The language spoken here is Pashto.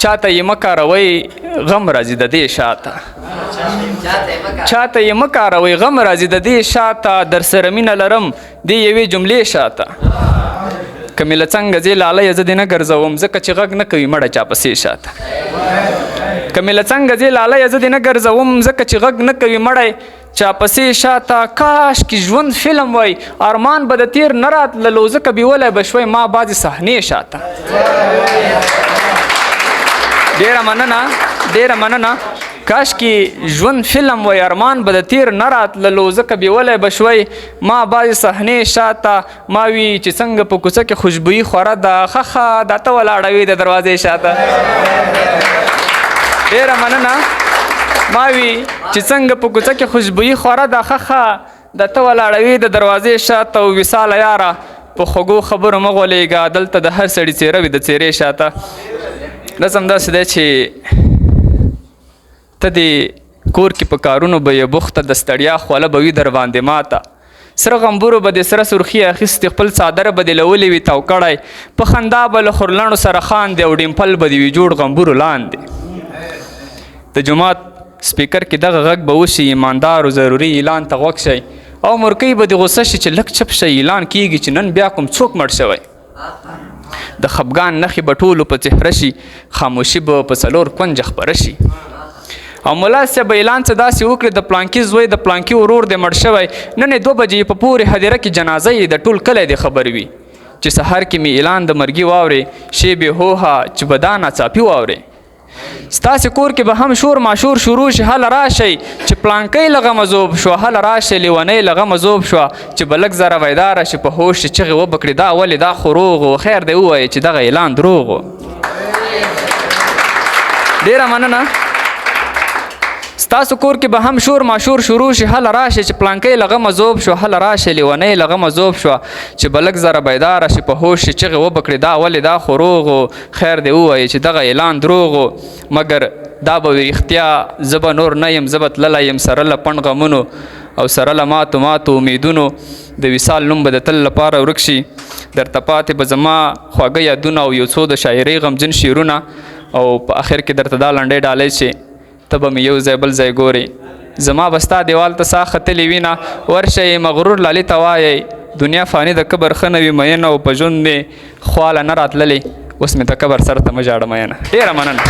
چاته یې مه کاروئ، غم راځي د دې شاته. چاته یې مه کاروئ، غم راځي د دې شاته. در سره مینه لرم دې یوې جملې شاته. که مې له څنګه ځې لالیه، زه دې نه ګرځوم، ځکه چې غږ نه کوي مړه چا پسې شاته. که مې له څنګه ځې لالیه، زه دې نه ګرځوم، ځکه چې غږ نه کوي مړی چا پسې شاته. کاش کې ژوند فلم وای، ارمان به د تیر نه راتللو، ځکه بیولی به شوی ما بعضې صحنې شاته. ډېره مننه، ډېره مننه. کاش کې ژوند فلم وای، ارمان به د تیر نه راتللو، ځکه بیولی به شوی ما بعضې صحنې شاته. ما وی چې څنګه په کوڅه کې خوشبویي خوره ده، ښه ښه دا ته ولاړه وې د دروازې شاته. ډېره مننه. ما وی چې څنګه په کوڅه کې خوشبویي خوره ده، ښه ښه دا ته ولاړه وې د دروازې شاته. او وصاله یاره، په خوږو خبرو مه غولېږه، دلته د هر سړي څېره وي د څېرې شاته. رسم داسې دی چې ته دې کور کې په کارونو به یې بوخته، د ستړیا خوله به وي در باندې ماته. سره غمبورو به دې سره سرخي اخیستې، خپل څادر به دې لولې وي تاو کړی، په خندا به له خورلڼو سره خاندې او ډیمپل به دې وي جوړ غمبورو لاندې. د جومات سپیکر کې دغه غږ به وشي، ایماندارو ضروري اعلان ته غوږ شئ، او مورکۍ به دې غوسه شي چې لږ چپ شئ، اعلان کیږي چې نن بیا کوم څوک مړ شوی. د خفګان نښې به ټولو په څهره شي، خاموشي به په څلور کونجه خپره شي. او ملا صاحب به اعلان څه داسې وکړي، د پلانکي زوی د پلانکي ورور دی مړ شوی، نن یې 2 بجې په پورې هدیره کې جنازه یې د ټول کلی دی خبر وي. چې سهار کې مې اعلان د مرګي واورې، شیبې هوها چې به دا ناڅاپي واورې. ستاسې کور کې به هم شور ماشور شروع شي، هله راشئ چې پلانکۍ له غمه ذوب شوه، هله راشئ لیونۍ له غمه ذوب شوه. چې به لږ ذره بیداره شي، په هوش شي، چغې وبه کړي دا ولې، دا خو روغ و، خیر دی ووایه چې دغه اعلان دروغ و. ډېره مننه. ستاسو کور کې به هم شور ماشور شروع شي، هله راشئ چې پلانکۍ له غمه ذوب شوه، هله راشئ لیونۍ له غمه ذوب شوه. چې به لږ ذره بیداره شي، په هوش شي، چغې وبه کړي دا ولې، دا خو روغ و، خیر دی ووایه چې دغه اعلان دروغ و. مګر دا به وي رښتیا، زه به نور نه یم، زه به تللی یم سره له پنډ غمونو او سره له ماتو ماتو امیدونو. د وصال نوم به د تل لپاره ورک شي، درته پاتې به زما خواږه یادونه او یو څو د شاعرۍ غمجن شعرونه. او په اخر کې درته دا لنډۍ ډالۍ چې ته به مې یو ځای بل ځای ګورې، زما به ستا دیوال ته ساه ختلې وینه. ورشئ مغرور لالي ته وایئ دنیا فاني د قبر ښه نه وي مینه، او په ژوند مې خواله نه راتللې، اوس مې د قبر سر ته مه ژاړه مینه. ډېره مننه.